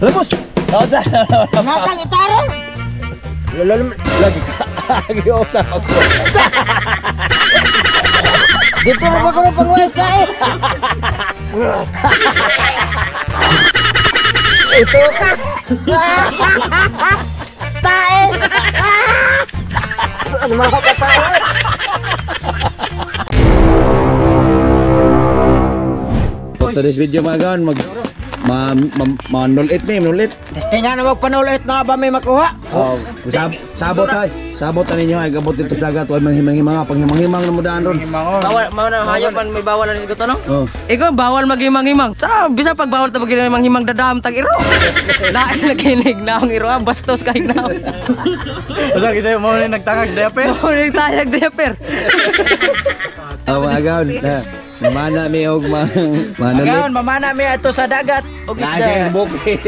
Labos. Tawad sa. Natang itarong. Lagi ka. Giusa ako. Dito mo ba ko pangwal ka eh? Ito ka. Tae. Ano mga katawan? For today's video mga gaon, mag ma nulit ni, nulit. Testingan na magpanulit na ba may makuha? Oh, sabot ay. Sabot ta ninyo ay gabot dito sa dagat, way manghimang-himang, panghimang-himang na mo daan ron. Bawal mao na hayop man may bawal na siguro no. Oh. Ikaw bawal maghimang-himang. Sa bisa pag bawal ta maghimang-himang dadam tag iro. Lain lagi naong iro bastos kay naong. Basta kasi mo ni nagtangag diaper. Mao ni tayag diaper. Oh, mga gaon. Mamana mi og mga Agaon, mamana mi ato sa dagat og Naa siya isda. bukid.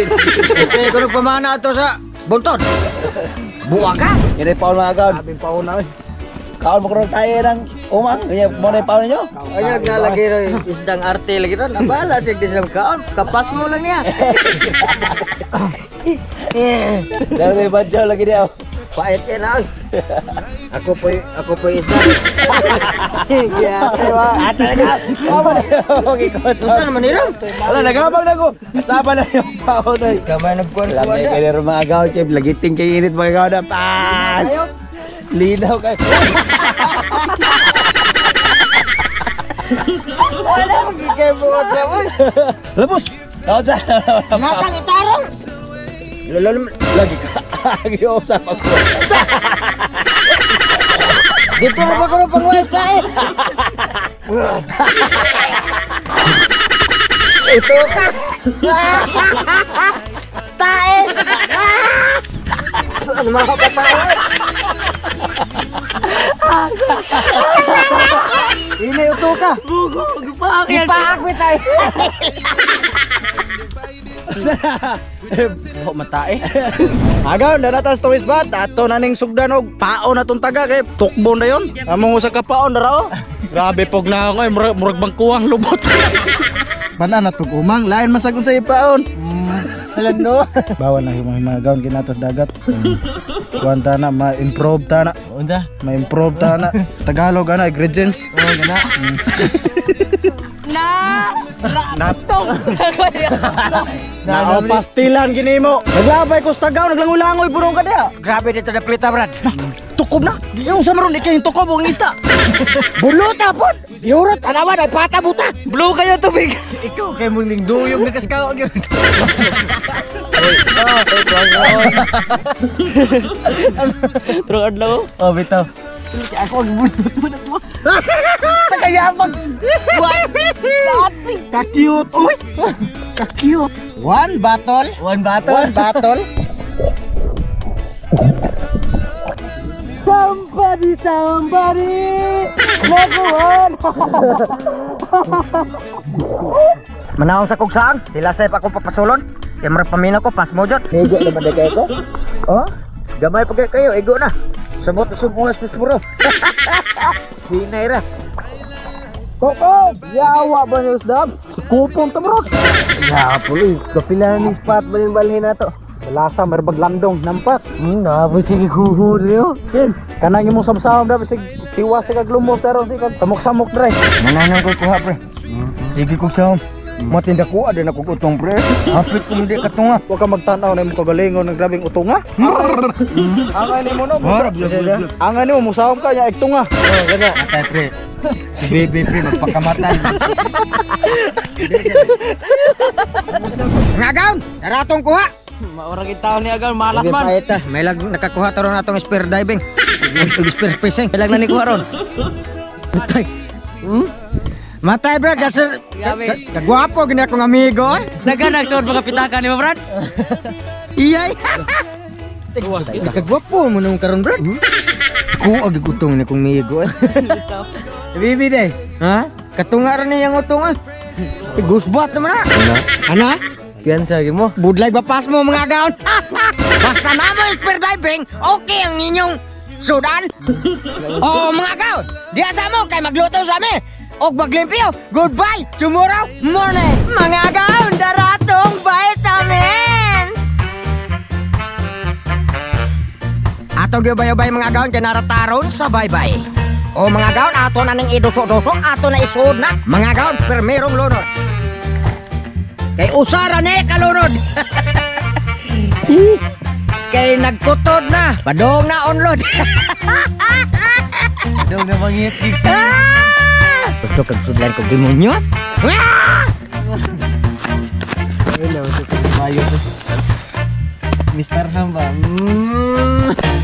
Este ko nagpamana ato sa buntot. Buwa ka. Yan ay paon mga gaon. Sabing paon na oy. Kaon mo karon tayo ng umang. Kanya mo na paon ninyo. Ayag na lagi ro isdang arte lagi ro nabala siya di sa kaon. Kapas mo lang niya. Dahil may badyaw lagi niya. Pait ka na. Ako po isda. Giyase wa. Okay, ko. Unsa naman nila? Wala, nagabang na ko. Kasama na yung paon ay. Kamay nagkuan-kuan Lamay na. kayo mga gaon. Kaya lagiting kay init mga gaon na. Pas! Linaw kayo. Wala ko gigay buot sa mo. Labos! Tawad sa. Natang itarong. Lagi ka. Giusa ako. Dito mo ba ko pangwal ka eh? Ito ka. Tae. Ano mga katawan? Ini uto ka. Bugo gupaak yan. Ipaak mi tayo. Oh, matae. Agaon, danatas tuwis bat ato na ning sugdan og paon na tong taga kay tukbon na yon. Among usa ka paon na raw. Grabe pog na ako ay murag bangkuang lubot. Bana na tug umang lain man sagon sa ipaon. Alam no. Bawal na yung mga gaon kinatos dagat. Kuan ta na ma-improve ta na. Unsa? Ma-improve ta na. Tagalog ana ingredients. Oh, gana. Na. Natong. Nao pastilan gini mo. Naglabay ko sa tagaw naglangoy-langoy purong ka diha. Grabe dito na plita, Brad. Tukob na. Yung sa maron ikay tukob ang isda. Buluta pod. Yurot tanawan ay pata buta. Blue kayo tubig. Ikaw kay mong lingduyog na kaskaw gyud. True adlaw. Oh, bitaw. Ako ang bulot mo na mo. Tagayamag. Ka-cute. Uy. Ka-cute. One bottle. One bottle. One bottle. Somebody, somebody. Nakuhan. Manaong sa kugsaang, sila sa akong papasulon. Kaya marang pamina ko, pas mo dyan. Ego naman na kayo ko. Oh? Gamay pa kayo, ego na. Samot na sumuwas na sumuro. Hinay ra. Koko, yawa ba ni usdab? Kupong tamrot. Ya, pulis. Kapila ni spot ba yung balhin na to? Lasa merbag landong nampat. Napo sige kuhur yo. Kanang imong samsam dapat sig tiwas sa kaglumos pero sig samok-samok dre. Mananang ko kuha pre. Sige ko siya. Matinda ko ada na kog utong pre. Hapit ko hindi katunga. Wa ka magtan-aw na imong kagalingon ng grabing utunga. Angay nimo no. Angay nimo musahom ka nya igtunga. Oh, gana. Atay pre. Si baby pre magpakamatay. Ngagaon, naratong kuha. Maurag taon ni agal malas man. Paita, may lag nakakuha taron atong spear diving. Ug spear fishing. Ilag na ni kuha ron. Matay. Matay bro, kasi Grabe. kagwapo gini akong amigo. Eh. Dagan nagsuod mga pitaka ni mo Brad. Iyay. Kagwapo mo nung karon bro. Ko ag utong ni kong amigo. Eh. Bibi day. Ha? Katunga ra niyang utong ah. Gusbat naman na. Ano? Piyansa mo. Budlay ba pas mo mga gaon? Basta na mo spear diving, okay ang inyong sudan. Oh mga gaon, diya sa mo kay magluto sa mi. Og maglimpyo. Goodbye tomorrow morning. Mga gaon, daratong vitamin. Ato gyubay-ubay mga gaon kay narataron sa baybay. O mga gaon, ato na ning iduso-duso, ato na isuod na. Mga gaon, permerong lunod. Kay usara ni kalunod. Kay nagkutod na, padong na onlod. Dong na mangit. Ah! Gusto kag sudlan kog demonyo? Ah! Mr. Hamba.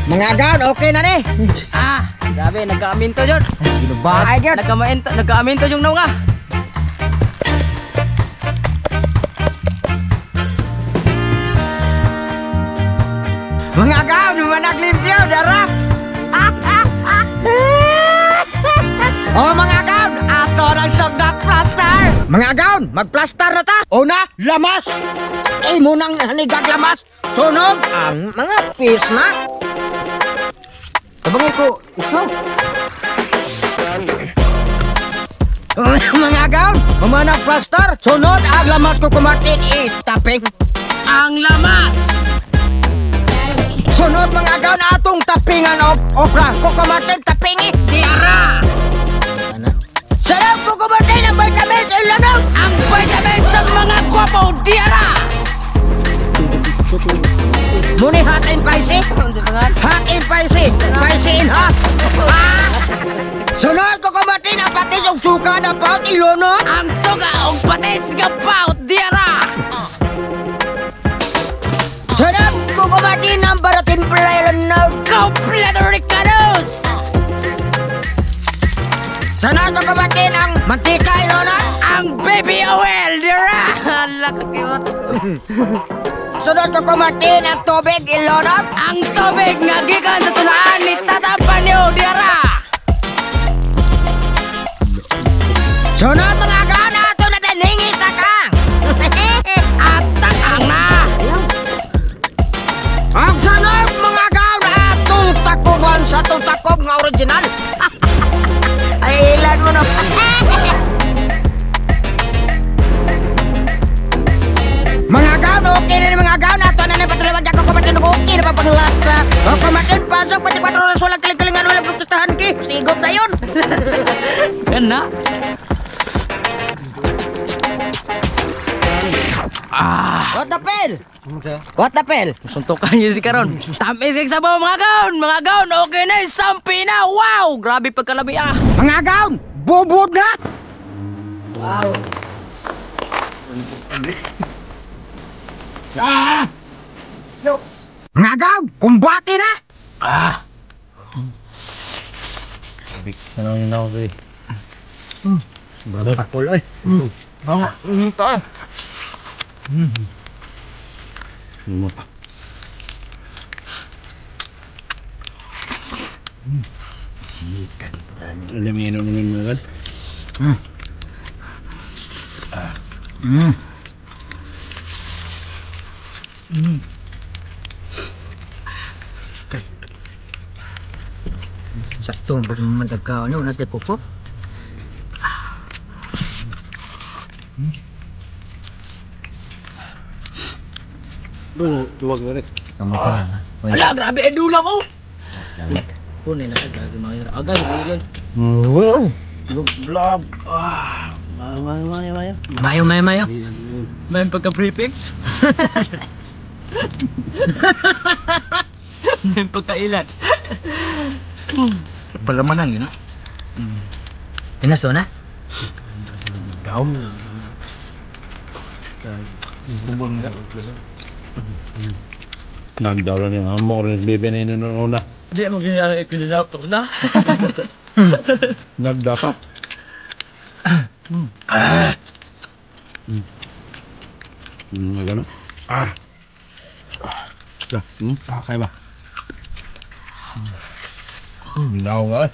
Mga gaon, okay na ni. Ah, grabe nagkaaminto jud. Bahay gyud. Nagkaaminto yung naw nga. Mga gaon, managlimpyo, dara. Oh mga gaon, ato ng sugdak plaster. Mga gaon, magplaster na ta. Una, lamas. Imo nang hanigag lamas. Sunog ang mga pis na. Tabangay ko, islo. Mga gaon, humanag plaster. Sunod ang lamas ko kumatin itaping. Ang lamas. Sunod mga gaon, atong tapingan og okra. Kukumatin tapingi. Tira. Sarap kukumatin ang vitamins ilanong. Ang vitamins sa mga gwapo diara. Muni hot and spicy. Hot and spicy. Spicy and hot. Ah! Sunod kukumatin ang patis og suka na paut ilunod. Ang suga og patis nga paut diara. Sunod kukumatin ang baratin ilunod. Kompleto Ricardos. Sunod kukumatin ang mantika ilunod. Ang baby oil dira. Hala ka kiwat. Sunod kukumatin ang tubig ilunod. Ang tubig nga gikan sa tunaan ni Tata Panyo dira. Sunod mga gaon, ato na daningi takang. Atak ang na. Ang sunod mga gaon, atong takuban sa atong takob nga original. Ay, ilan mo na. Mga gaon, okay na ni mga gaon. Ato na ni patalawan dyan kukumatin. Okay na pa panglasa. Kukumatin, pasok, 24 oras, walang kaling-kalingan, walang pagtutahan ki. Tigop na yun. Kana. What the hell? What the hell? Suntukan niyo si karon. Tamis kay sabaw mga gaon, mga gaon, okay na sampi na. Wow, grabe pagkalami ah. Mga gaon, bubod na. Wow. Ah! Mga gaon, kumbate na. Ah! Ano yun ako eh. Brother. Pakul oy. Ta. Alam mo yun mga gan. Sakto ba naman tagkaon nyo natin kuko? Duwag na rin. Ala, grabe eh dula ko. Punay na kag mga agay ilan. Wow. Vlog. Ah. Mayo, mayo, mayo. Mayo, mayo, mayo. May pagka-briefing. May pagkailan. Palamanan yun ah. Tinaso na? Daom. Nagdaw lang yun. Ang mo rin bibi na yun noong una. Di mo ginayari ikinilaptok na. Nagda pa. Gano'n. Ah. Kaya ba? Naw nga eh.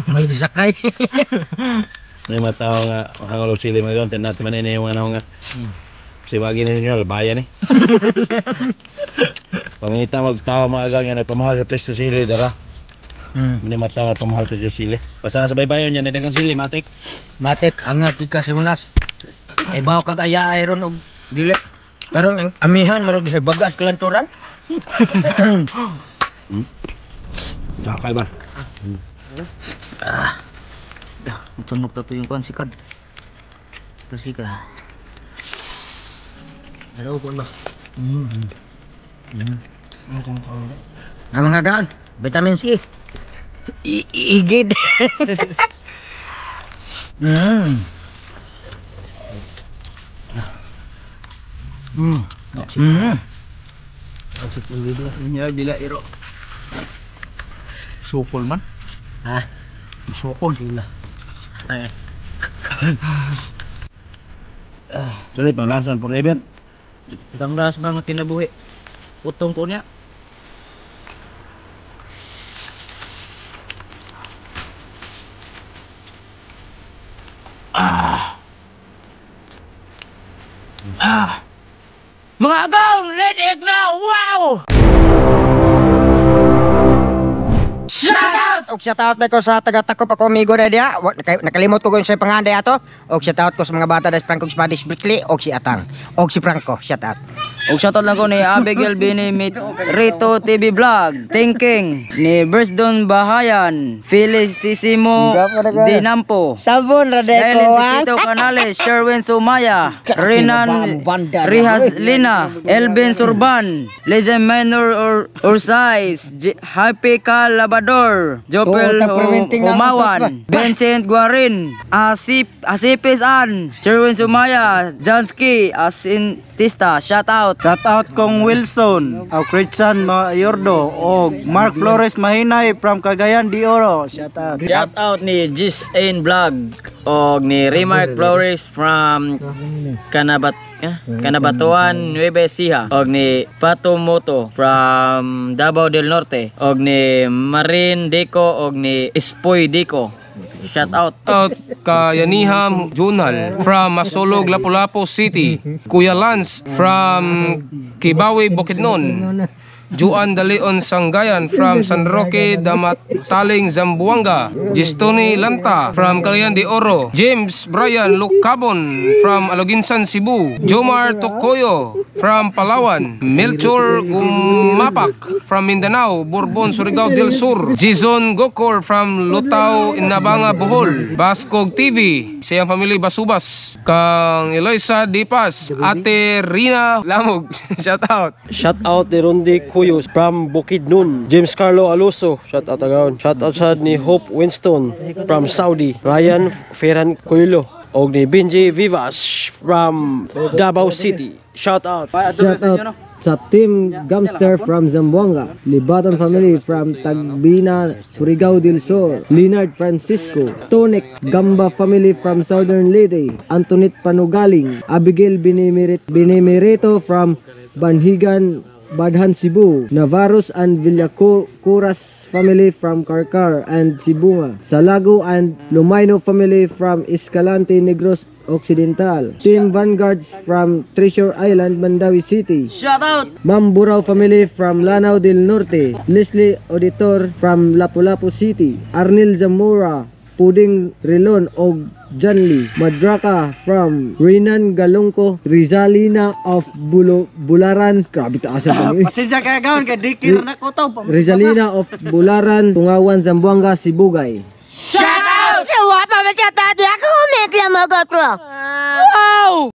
May disakay. May mga tao nga, makangulog sili mga gano'n. Natin man ini yung ano nga. Siwagin ninyo, bayan eh. Pangita magtawa mga ganyan, nagpamahal sa presto sili, dara. Hindi matawa pamahal sa sili. Basta sa baybayon yan, nadagang sili, matik. Matik, hangat ka sa unas. Eh, bawa kag aya iron og dili. Pero ang amihan, marag bagas kalanturan. Kakay ba? Tunog na to yung kuan sikad. Ito sikad. Ano ko na? Ang mga gaan, vitamin C. Igid. Dila iro. Sukol man. Ha? Sukol. Ay. Sorry, panglasan forever. Panglas mga kinabuhi. Utong po niya. Mga agaw, let it now! Wow! Shout out! Og shout out na ko sa taga-takop ako amigo na diya. Nakalimot ko kung sa panganday ato. Og shout out ko sa mga bata da Franco Spanish Brickley og si Atang. Og si Franco, shout out. Og shoutout lang ko ni Abigail Binimit, Rito TV Vlog, Thinking, ni Bersdon Bahayan, Felicissimo Dinampo, Sabon ra Dailin Tito Canales, Sherwin Sumaya, Renan Rihas Lina, Elvin Surban, Liza Minor Ursais, Happy Calabador, Jopel Humawan, Vincent Guarin, Asipis An, Sherwin Sumaya, Jansky, Asintista, shout out. Shout out kong Wilson, o Christian Mayordo, o Mark Flores Mahinay from Cagayan de Oro. Shout out. Shout out ni Gis Ain Vlog og ni Remark Flores from Canabatuan, Nueva Ecija, og ni Patomoto from Davao del Norte, og ni Marin Deco og ni Espoy Deco. Shout out. Out Kayaniham Junal from Masolog, Lapu-Lapu City. Kuya Lance from Kibawe, Bukidnon. Juan Daleon Sangayan from San Roque, Damataling, Zamboanga. Gistoni Lanta from Cagayan de Oro. James Brian Lucabon from Aloginsan, Cebu. Jomar Tokoyo from Palawan. Melchor Gumapak from Mindanao, Bourbon, Surigao del Sur. Jason Gokor from Lutao, Inabanga, Bohol. Bascog TV, siyang family Basubas. Kang Eloisa Dipas, Ate Rina Lamog. Shout out. Shout out ni Rondi Cuyos from Bukidnon. James Carlo Aluso, shout out agaon. Shout out sad ni Hope Winston from Saudi. Ryan Ferran Coelho og ni Benji Vivas from Davao City. Shout out. Shout out sa Team Gamster from Zamboanga, Libaton Family from Tagbina, Surigao del Sur, Leonard Francisco, Tonic Gamba Family from Southern Leyte, Antoinette Panugaling, Abigail Binimirito from Banhigan, Badhan, Cebu, Navarros and Villacuras family from Karkar and Sibunga, Salago and Lumaino family from Escalante, Negros Occidental, Team Vanguards from Treasure Island, Mandawi City, Shout out. Mamburao family from Lanao del Norte, Leslie Auditor from Lapu-Lapu City, Arnil Zamora, Puding Rilon og Janly Madraka from Renan Galongko, Rizalina of Bularan. Grabe taas ang kami. Pasensya kaya gawin kay dikir na ko to. Rizalina of Bularan, Tungawan, Zamboanga, Sibugay. Shout out. Sa wapa man siya tadi ako, comment lang mga bro. Wow!